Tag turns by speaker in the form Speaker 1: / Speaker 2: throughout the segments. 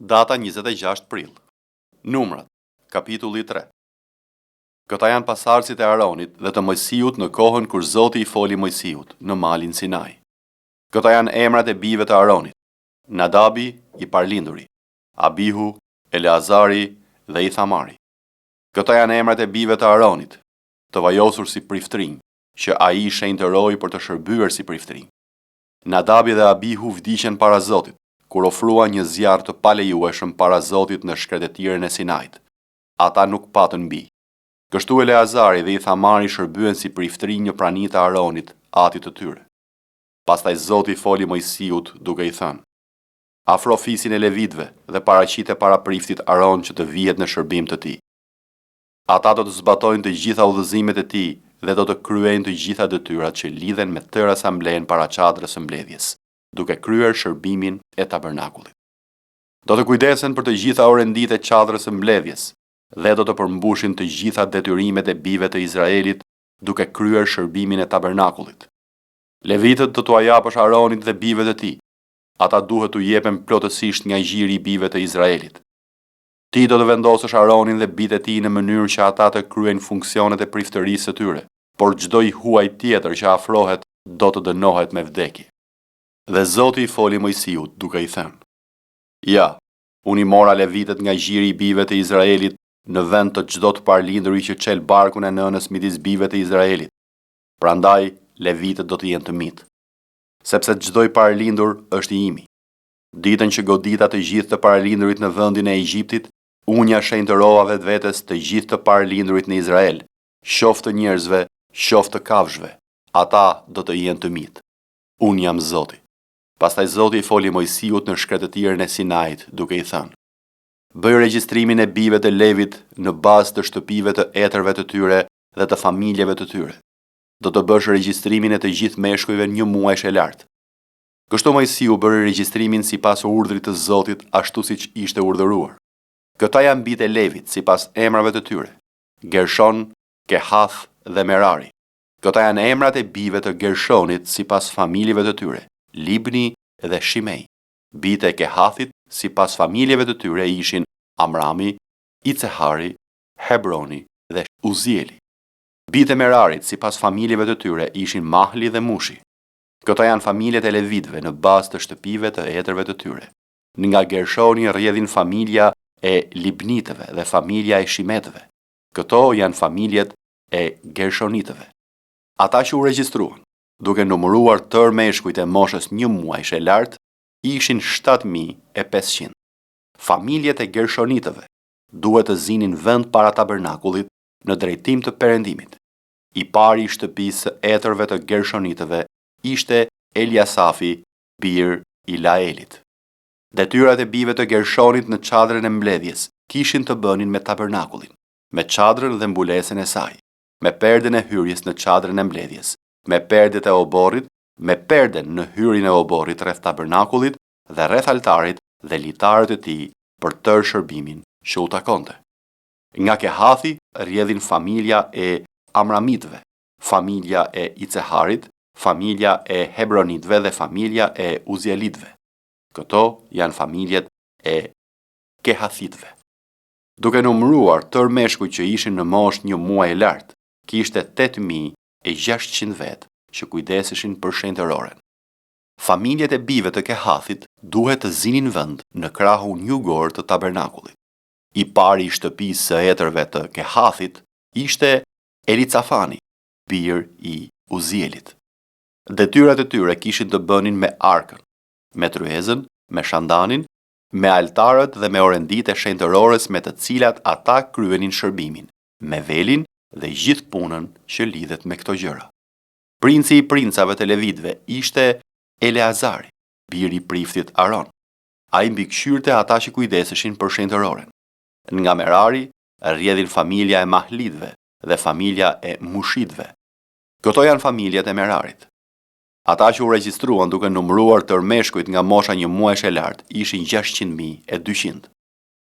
Speaker 1: Data 26 prill. Numrat, kapitulli 3. Këta janë pasardhësit e Aronit dhe të Moisiut në kohën kur Zoti i foli Moisiut në malin Sinai. Këta janë emrat e bijve të Aronit: Nadabi i parlinduri, Abihu, Eleazari dhe Ithamari. Këta janë emrat e bijve të Aronit, të vajosur si priftërinj, që ai i shenjtëroi për të shërbyer si priftërinj. Nadabi dhe Abihu vdiqën para Zotit, kur ofruan një zjarr të palejueshëm para Zotit në shkretëtirën e Sinait. Ata nuk patën bij. Kështu Eleazari dhe Ithamari shërbyen si priftërinj në prani të Aronit, atit të tyre. Pastaj Zoti i foli Moisiut, duke i thënë, Afro fisin e levitëve dhe paraqite para priftit Aron që të vihet në shërbim të tij. Ata do të zbatojnë të gjitha udhëzimet e tij dhe do të kryejnë të gjitha detyrat që lidhen me tërë asamblenë para çadrës së mbledhjes, duke kryer shërbimin e tabernakullit. Do të kujdesen për të gjitha orenditë e çadrës së mbledhjes dhe do të përmbushin të gjitha detyrimet e bijve të Izraelit duke kryer shërbimin e tabernakullit. Levitët do t'ua japësh Aronit dhe bijve të tij. Ata duhet t'u jepen plotësisht nga gjiri i bijve të Izraelit. Ti do të vendosësh Aronin dhe bijtë e tij në mënyrë që ata të kryejnë funksionet e priftërisë së tyre, por çdo i huaj tjetër që afrohet do të dënohet me vdekje. Dhe Zoti i foli Moisiut, duke i thënë, Ja, unë i mora levitët nga gjiri i bijve të Izraelit në vend të çdo të parëlinduri që çel barkun e nënës midis bijve të Izraelit. Prandaj levitët do të jenë të mitë. Sepse çdo i parëlindur është i imi. Ditën që godita të gjithë të parëlindurit në vendin e Egjiptit, unë ia shenjtërova vetvetes të gjithë të parëlindurit në Izrael, qoftë të njerëzve, qoftë të kafshëve, ata do të jenë të mitë. Unë jam Zoti. Pastaj Zoti i foli Moisiut në shkretëtirën e Sinait, duke i thënë, Bëj regjistrimin e bijve të Levit në bazë të shtëpive të etërve të tyre dhe të familjeve të tyre. Do të bësh regjistrimin e të gjithë meshkujve një muajsh e lart. Kështu Moisiu bëri regjistrimin sipas urdhrit të Zotit ashtu siç ishte urdhëruar. Këta janë bijtë e Levit sipas emrave të tyre, Gershon, Kehath dhe Merari. Këta janë emrat e bijve të Gershonit sipas familjeve të tyre, Libni dhe Shimei. Bijtë e Kehathit sipas familjeve të tyre ishin Amrami, Icehari, Hebroni dhe Uzieli. Bijtë e Merarit sipas familjeve të tyre ishin Mahli dhe Mushi. Këto janë familjet e levitëve në bazë të shtëpive të etërve të tyre. Nga Gershoni rrjedhin familja e Libnitëve dhe familja e Shimetëve. Këto janë familjet e Gershonitëve. Ata që u regjistruan, duke numëruar tërë meshkujt e moshës një muajsh e lart, ishin 7500. Familjet e Gershonitëve duhet të zinin vend para tabernakullit në drejtim të perëndimit. I pari i shtëpisë së etërve të Gershonitëve ishte Eliasafi, bir i Laelit. Detyrat e bijve të Gershonit në çadrën e mbledhjes kishin të bënin me tabernakullin, me çadrën dhe mbulesën e saj, me perden e hyrjes në çadrën e mbledhjes, me perdet e oborrit, me perden në hyrjen e oborrit rreth tabernakullit dhe rreth altarit dhe litarët e tij për tërë shërbimin që u takonte. Nga Kehathi rrjedhin familja e Amramitëve, familja e Iceharit, familja e Hebronitëve dhe familja e Uzielitëve. Këto janë familjet e Kehathitëve. Duke numëruar tërë meshkujt që ishin në moshë një muaj e lart, kishte 8600 vetë që kujdeseshin për shenjtëroren. Familjet e bijve të Kehathit duhet të zinin vend në krahun jugor të tabernakullit. I pari i shtëpisë së etërve të Kehathit ishte Elicafani, bir i Uzielit. Detyrat e tyre kishin të bënin me arkën, me tryezën, me shandanin, me altarët dhe me orenditë e shenjtërores me të cilat ata kryenin shërbimin, me velin dhe gjithë punën që lidhet me këto gjëra. Princi i princave të levitëve ishte Eleazari, biri i priftit Aron. Ai mbikëqyrte ata që kujdeseshin për shenjtëroren. Nga Merari rrjedhin familja e Mahlitëve dhe familja e Mushitëve. Këto janë familjet e Merarit. Ata që u regjistruan duke numëruar tërë meshkujt nga mosha një muajsh e lart ishin 600.200.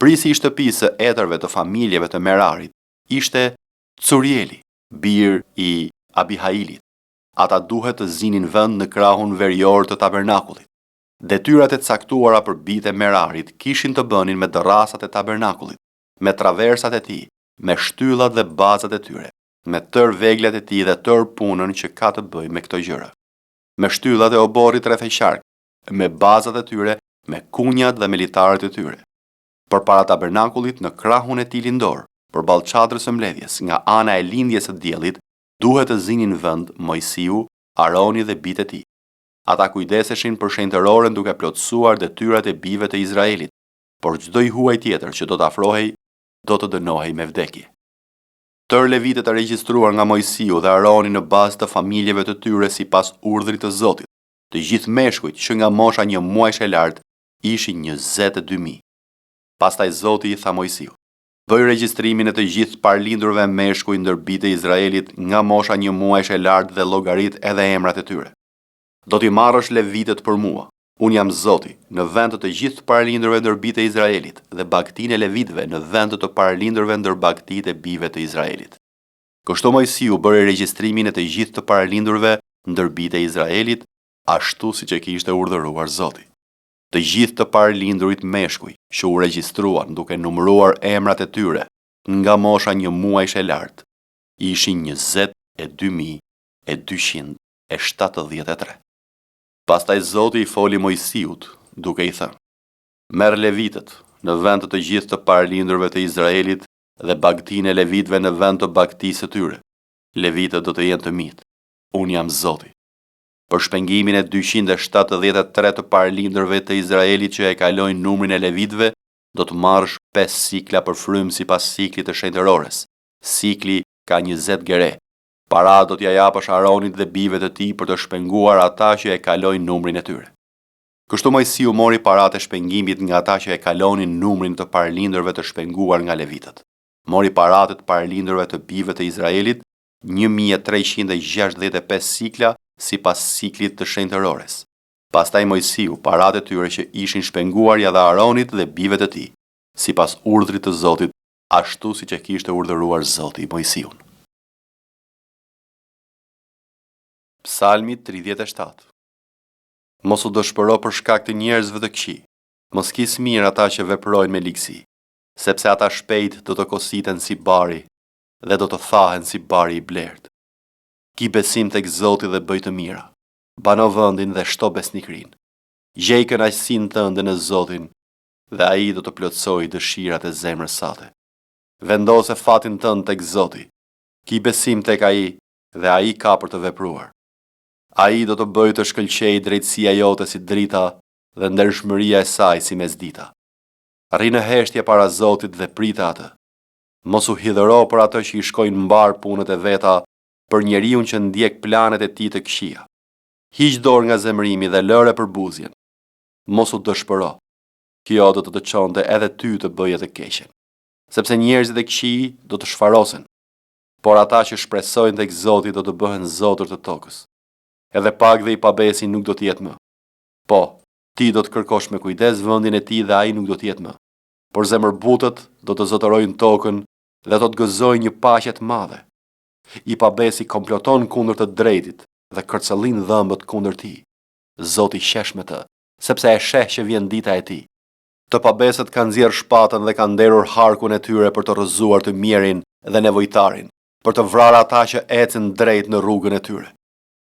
Speaker 1: Prisi i shtëpisë së etërve të familjeve të Merarit ishte Curieli, bir i Abihailit. Ata duhet të zinin vend në krahun verior të tabernakullit. Detyrat e caktuara për bijtë e Merarit kishin të bënin me dërrasat e tabernakullit, me traversat e tij, me shtyllat dhe bazat e tyre, me tërë veglat e tij dhe tërë punën që ka të bëjë me këto gjëra. Me shtyllat e oborrit rreth e qark, me bazat e tyre, me kunjat dhe me litarët e tyre. Përpara tabernakullit në krahun e tij lindor, përballë çadrës së mbledhjes, nga ana e lindjes së diellit, duhet të zinin vend Moisiu, Aroni dhe bijtë e tij. Ata kujdeseshin për shenjtëroren duke plotësuar detyrat e bijve të Izraelit, por çdo i huaj tjetër që do të afrohej, do të dënohej me vdekje. Tërë levitët e regjistruar nga Moisiu dhe Aroni në bazë të familjeve të tyre sipas urdhrit të Zotit, të gjithë meshkujt që nga mosha një muajshe e lart, ishin 22 mijë. Pastaj Zoti i tha Moisiut, Bëj regjistrimin e të gjithë të parëlindurve meshkuj ndër bijtë e Izraelit nga mosha një muajshe e lart dhe llogarit edhe emrat e tyre. Do t'i marrësh levitët për mua, unë jam Zoti, në vend të të gjithë të parëlindurve ndër bijtë e Izraelit dhe bagëtinë e levitëve në vend të të parëlindurve ndër bagëtitë e bijve të Izraelit. Kështu Moisiu bëri regjistrimin e të gjithë të parëlindurve ndër bijtë e Izraelit, ashtu siç e kishte urdhëruar Zoti. Të gjithë të parëlindurit meshkuj që u regjistruan duke numëruar emrat e tyre nga mosha një muajshe e lart, ishin 22 273. Pastaj Zoti i foli Moisiut, duke i thënë: Merr levitët në vend të të gjithë të parëlindurve të Izraelit dhe bagëtinë e levitëve në vend të bagëtisë së tyre. Levitët do të jenë të mitë. Unë jam Zoti. Për shpengimin e 273 të parëlindurve të Izraelit që e kalojnë numrin e levitëve, do të marrësh 5 sikla për frymë sipas siklit të shenjtërores. Sikli ka 20 gere. Para do t'ia japësh Aronit dhe bijve të tij për të shpenguar ata që e kalojnë numrin e tyre. Kështu Moisiu mori paratë e shpengimit nga ata që e kalonin numrin të parëlindurve të shpenguar nga levitët. Mori paratë e të parëlindurve të bijve të Izraelit, 1365 sikla sipas siklit të shenjtërores. Pastaj Moisiu paratë e tyre që ishin shpenguar ia dha Aronit dhe bijve të tij, sipas urdhrit të Zotit, ashtu siç e kishte urdhëruar Zoti Moisiun. Psalmi 37. Mos u dëshpëro për shkak të njerëzve të këqij, mos ki smirë ata që veprojnë me ligësi, sepse ata shpejt do të kositen si bari dhe do të thahen si bari i blertë. Ki besim tek Zoti dhe bëj të mira. Bano vendin dhe shto besnikërinë. Gjej kënaqësinë tënde në Zotin dhe ai do të plotësojë dëshirat e zemrës sate. Vendose fatin tënd tek Zoti. Ki besim tek ai dhe ai ka për të vepruar. Ai do të bëjë të shkëlqejë drejtësia jote si drita dhe ndershmëria e saj si mesdita. Rri në heshtje para Zotit dhe prite atë. Mos u hidhëro për atë që i shkojnë mbarë punët e veta, për njeriun që ndjek planet e tij të këqija. Hiq dorë nga zemërimi dhe lëre përbuzjen. Mos u dëshpëro. Kjo do të të çonte edhe ty të bëje të keqen. Sepse njerëzit e këqij do të shfarosen, por ata që shpresojnë tek Zoti do të bëhen zotër të tokës. Edhe pak dhe i pabesi nuk do të jetë më. Po, ti do të kërkosh me kujdes vendin e tij dhe ai nuk do të jetë më. Por zemërbutët do të zotërojnë tokën dhe do të gëzojnë një paqe të madhe. I pabesi komploton kundër të drejtit dhe kërcëllin dhëmbët kundër tij. Zoti qesh me të, sepse e sheh që vjen dita e tij. Të pabesët kanë nxjerrë shpatën dhe kanë nderur harkun e tyre për të rrëzuar të mjerin dhe nevojtarin, për të vrarë ata që ecin drejt në rrugën e tyre.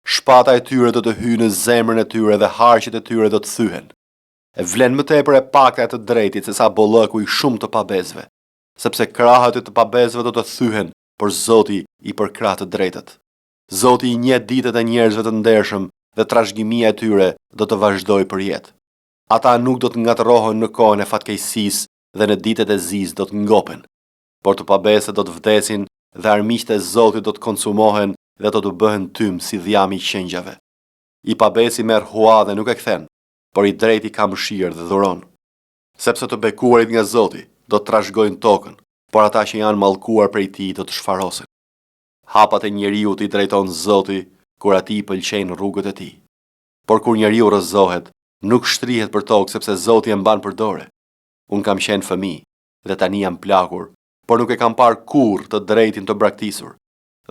Speaker 1: Shpata e tyre do të hyjë në zemrën e tyre dhe harqet e tyre do të thyhen. E vlen më tepër e pakta e të drejtit sesa bollëku i shumë të pabesëve, sepse krahët e të pabesëve do të thyhen, por Zoti i përkrah të drejtët. Zoti i njeh ditët e njerëzve të ndershëm dhe trashëgimia e tyre do të vazhdojë për jetë. Ata nuk do të ngatërrohen në kohën e fatkeqësisë dhe në ditët e zisë do të ngopen. Por të pabesët do të vdesin dhe armiqtë e Zotit do të konsumohen dhe do të bëhen tym si dhjami i qengjave. I pabesi merr hua dhe nuk e kthen, por i drejti ka mëshirë dhe dhuron. Sepse të bekuarit nga Zoti do të trashëgojnë tokën, por ata që janë mallkuar prej tij do të shfarosen. Hapat e njeriut i drejton Zoti kur atij i pëlqejnë rrugët e tij. Por kur njeriu rrëzohet, nuk shtrihet për tokë sepse Zoti e mban për dore. Unë kam qenë fëmijë dhe tani jam plakur, por nuk e kam parë kurrë të drejtin të braktisur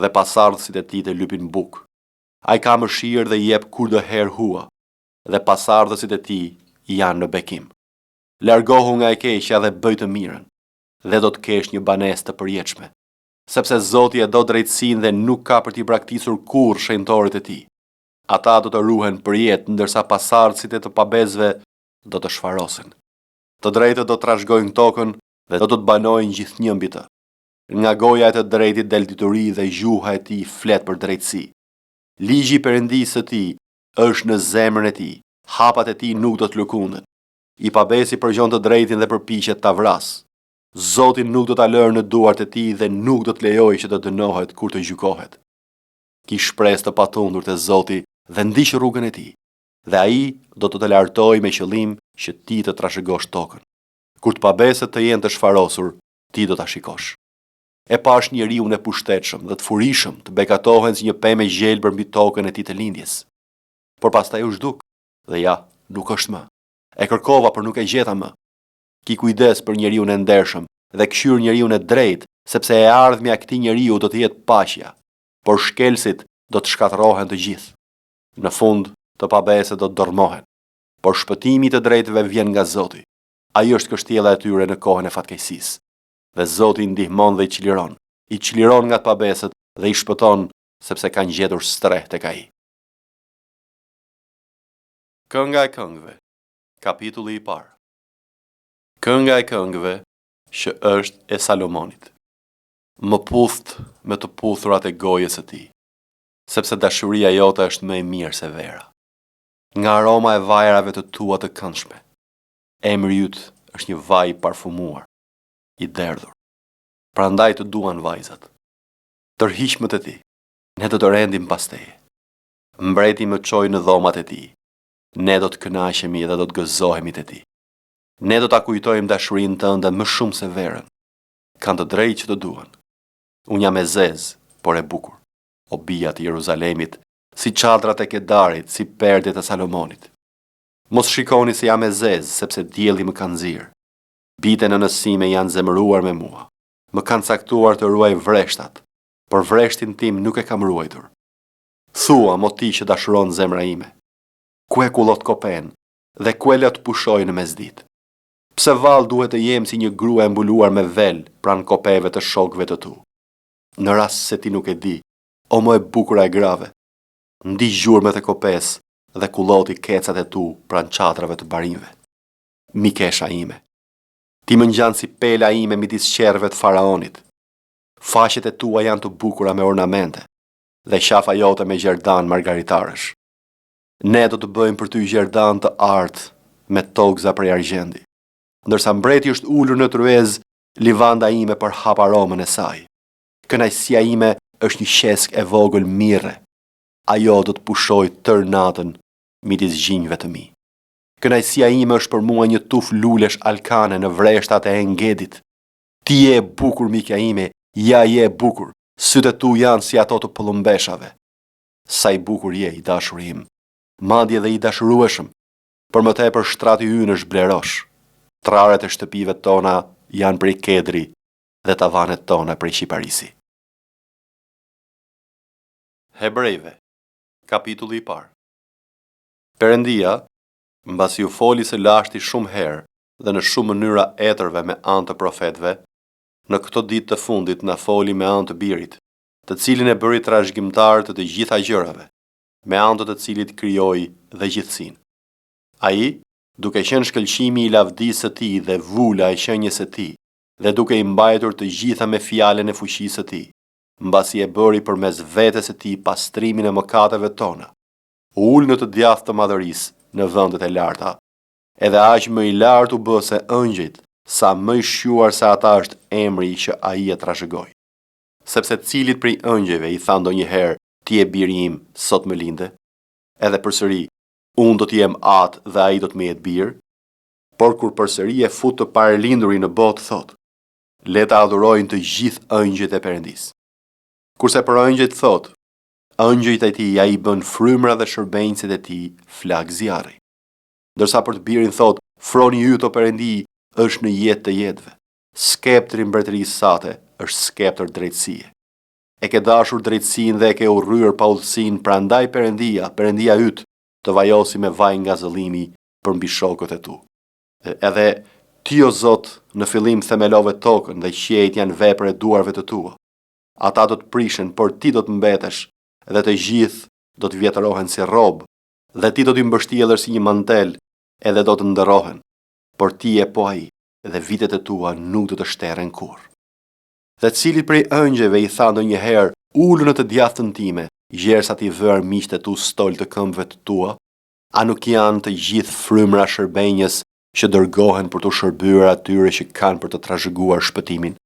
Speaker 1: dhe pasardhësit e tij të lypin bukë. Ai ka mëshirë dhe i jep kurdoherë hua. dhe pasardhësit e tij janë në bekim. Largohu nga e keqja dhe bëj të mirën, dhe do të kesh një banesë të përjetshme. Sepse Zoti e do drejtësinë dhe nuk ka për t'i braktisur kurrë shenjtorët e tij. Ata do të ruhen përjetë, ndërsa pasardhësit e të pabesëve do të shfarosen. Të drejtët do të trashëgojnë tokën dhe do të banojnë gjithnjë mbi të. Nga goja e të drejtit del dituri dhe gjuha e tij flet për drejtësi. Ligji i Perëndisë së tij është në zemrën e tij, hapat e tij nuk do të lëkunden. I pabesi përgjon të drejtin dhe përpiqet ta vrasë. Zoti nuk do ta lërë në duart e tij dhe nuk do të lejojë që të dënohet kur të gjykohet. Ki shpresë të patundur te Zoti dhe ndiq rrugën e tij, dhe ai do të të lartojë me qëllim që ti të trashëgosh tokën. Kur të pabesët të jenë të shfarosur, ti do ta shikosh. E pashë njeriun e pushtetshëm dhe të furishëm të begatohen si një pemë e gjelbër mbi tokën e tij të lindjes. Por pastaj u zhduk, dhe ja, nuk është më. E kërkova, por nuk e gjeta më. Ki kujdes për njeriun e ndershëm dhe këqyr njeriun e drejtë, sepse e ardhmja e këtij njeriu do të jetë paqja, por shkelësit do të shkatërrohen të gjithë. Në fund, të pabesët do të dërrmohen. Por shpëtimi i të drejtëve vjen nga Zoti. Ai është kështjella e tyre në kohën e fatkeqësisë. Dhe Zoti i ndihmon dhe i çliron, i çliron nga të pabesët dhe i shpëton, sepse kanë gjetur strehë tek ai. Kënga e Këngëve, kapitulli i parë. Kënga e Këngëve që është e Salomonit. Më puthtë me të puthurat e gojës së tij, sepse dashuria jote është më e mirë se vera. Nga aroma e vajrave të tua të këndshme. Emri yt është një vaj i parfumuar, i derdhur. Prandaj të duan vajzat. Tërhiq më te ti, ne do të rendim pas teje. Mbreti më çoi në dhomat e tij. Ne do të kënaqemi dhe do të gëzohemi te ti. Ne do ta kujtojmë dashurinë tënde më shumë se verën. Kanë të drejtë që të duan. Unë jam e zezë, por e bukur. O bija të Jeruzalemit, si çadrat e Kedarit, si perdet e Salomonit. Mos shikoni se jam e zezë, sepse dielli më ka nxirë. Bijtë e nënës sime janë zemëruar me mua. Më kanë caktuar të ruaj vreshtat, por vreshtin tim nuk e kam ruajtur. Thua, mo ti që dashuron zemra ime, ku e kullot kopenë dhe ku e lë të pushojë në mesditë? Pse vallë duhet të jem si një grua e mbuluar me vel pranë kopeve të shokëve të tu? Në rast se ti nuk e di, o më e bukura e grave, ndiq gjurmët e kopesë dhe kulloti kecat e tu pranë çadrave të barinjve. Mikesha ime. Ti më ngjan si pela ime midis qerreve të faraonit. Faqet e tua janë të bukura me ornamente dhe qafa jote me gjerdanë margaritarësh. Ne do të bëjmë për ty gjerdanë të artë me togza prej argjendi. Ndërsa mbreti është ulur në tryezë, livanda ime përhap aromën e saj. Kënaqësia ime është një qeskë e vogël mirre. Ajo do të pushojë tërë natën midis gjinjve të mi. Kënaqësia ime është për mua një tufë lulesh alkane në vreshtat e Engedit. Ti je e bukur, mikja ime, ja je e bukur, sytë e tu janë si ato të pëllëmbeshave. Sa i bukur je, i dashuri im, madje dhe i dashurueshëm. Për më tepër shtrati ynë është blerosh. Trarët e shtëpive tona janë prej kedri dhe tavanet tona prej qiparisi. Hebrejve, kapitulli i parë. Perëndia, mbasi u foli së lashti shumë herë dhe në shumë mënyra etërve me anë të profetëve, në këto ditë të fundit na foli me anë të Birit, të cilin e bëri trashëgimtar të të gjitha gjërave, me anë të të cilit krijoi dhe gjithësinë. Ai, duke qenë shkëlqimi i lavdisë së tij dhe vula e qenies së tij, dhe duke i mbajtur të gjitha me fjalën e fuqisë së tij, mbasi e bëri përmes vetes së tij pastrimin e mëkateve tona, u ul në të djathtë të Madhërisë në vendet e larta. Edhe aq më i lartë u bë se ëngjëjt, sa më i shquar se ata është emri që ai e trashëgoi. Sepse cilit prej ëngjëjve i tha ndonjëherë, Ti je biri im, sot më linde? Edhe përsëri, Unë do t'i jem atë dhe ai do të më jetë bir? Por kur përsëri e fut të parëlindurin në botë, thotë, Le ta adhurojnë të gjithë ëngjëjt e Perëndisë. Kurse për ëngjëjt thotë, Ëngjëjt e tij ai i bën frymëra dhe shërbenjësit e tij flakë zjarri. Ndërsa për të birin thotë, Froni yt o Perëndi është në jetë të jetëve. Skeptri i mbretërisë sate është skeptër drejtësie. E ke dashur drejtësinë dhe e ke urryer paudhësinë, prandaj Perëndia, Perëndia yt, Të vajosi me vaj ngazëllimi përmbi shokët e tu. Edhe ti, o Zot, në fillim themelove tokën dhe qiejt janë vepër e duarve të tua. Ata do të prishen, por ti do të mbetesh, dhe të gjithë do të vjetërohen si rrobë, dhe ti do t'i mbështjellësh si një mantel, edhe do të ndërrohen. Por ti je po ai, dhe vitet e tua nuk do të shteren kurrë. Dhe cilit prej ëngjëjve i tha ndonjëherë, Ulu në të djathtën time, gjersa t'i vë armiqtë e tu stol të këmbëve të tua? A nuk janë të gjithë frymëra shërbenjës që dërgohen për t'u shërbyer atyre që kanë për të trashëguar shpëtimin?